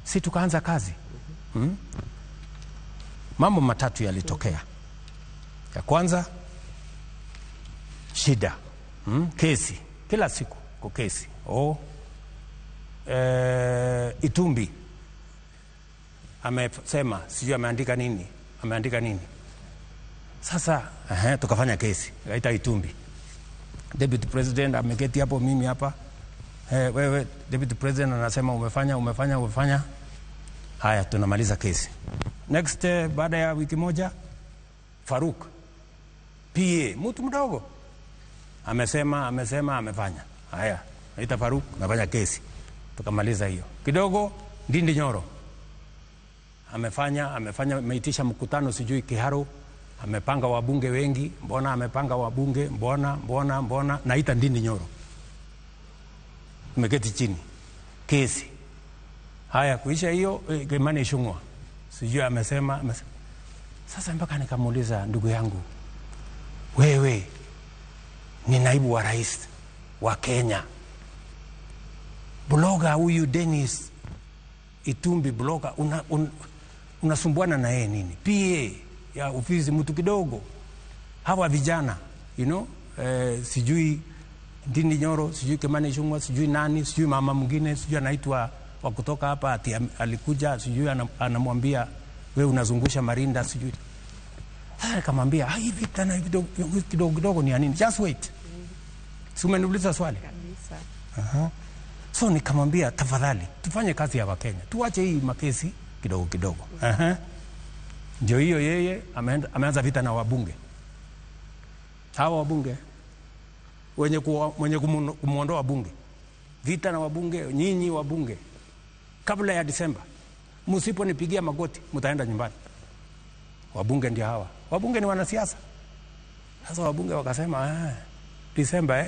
Si tukaanza kazi. Mambo matatu yalitokea. Ya kwanza, shida. Kesi. Kila siku kwa kesi. Itumbi amesema sijui ameandika nini, ameandika nini. Sasa tukafanya kesi, kaita Itumbi. Deputy President ameketi hapo, mimi hapa. Wewe Deputy President anasema umefanya, umefanya, umefanya. Haya, tunamaliza kesi. Next, baada ya wiki moja, Faruk PA, mtu mdogo, amesema, amesema, amefanya. Haya, naita Faruk, nafanya kesi. Tukamaliza hiyo. Kidogo Ndindi Nyoro amefanya, amefanya, ameitisha mkutano sijui Kiharu, amepanga wabunge wengi, mbona amepanga wabunge, mbona, mbona, mbona, naita Ndindi Nyoro. Tumeketi chini. Kesi. Haya, kuisha hiyo, Kimani Ichung'wah sijui amesema, amesema. Sasa mpaka nikamuuliza ndugu yangu, wewe ni naibu wa rais wa Kenya. Blogger huyu Dennis Itumbi blogger, unasumbuana na yeye nini? PA ya ofisi mtu kidogo. Hawa vijana, sijui Ndindi Nyoro, sijui Kimani Ichung'wah, sijui nani, sijui mama mwingine, sijui anaitwa wa kutoka hapa ati alikuja, sijui anamwambia wewe unazungusha marinda sijui. Sasa nikamwambia, hivi tena hivi kidogo kidogo ni ya nini? Just wait. Si umeniuliza swali? Kabisa. So nikamwambia tafadhali tufanye kazi ya Wakenya. Tuache hii makesi kidogo kidogo. Ndio hiyo yeye ameanza vita na wabunge. Hawa wabunge wenye kumuondoa wabunge. Vita na wabunge, nyinyi wabunge. Kabla ya Disemba msiponipigia magoti mtaenda nyumbani. Wabunge ndio hawa. Wabunge ni wanasiasa. Sasa wabunge wakasema, Disemba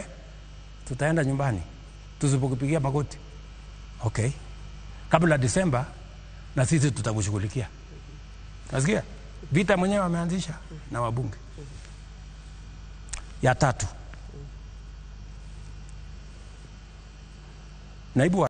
tutaenda nyumbani tusipokupigia magoti. Okay. Kabla Disemba na sisi tutakushughulikia. Nasikia? Vita mwenyewe ameanzisha na wabunge. Ya tatu, naibu wa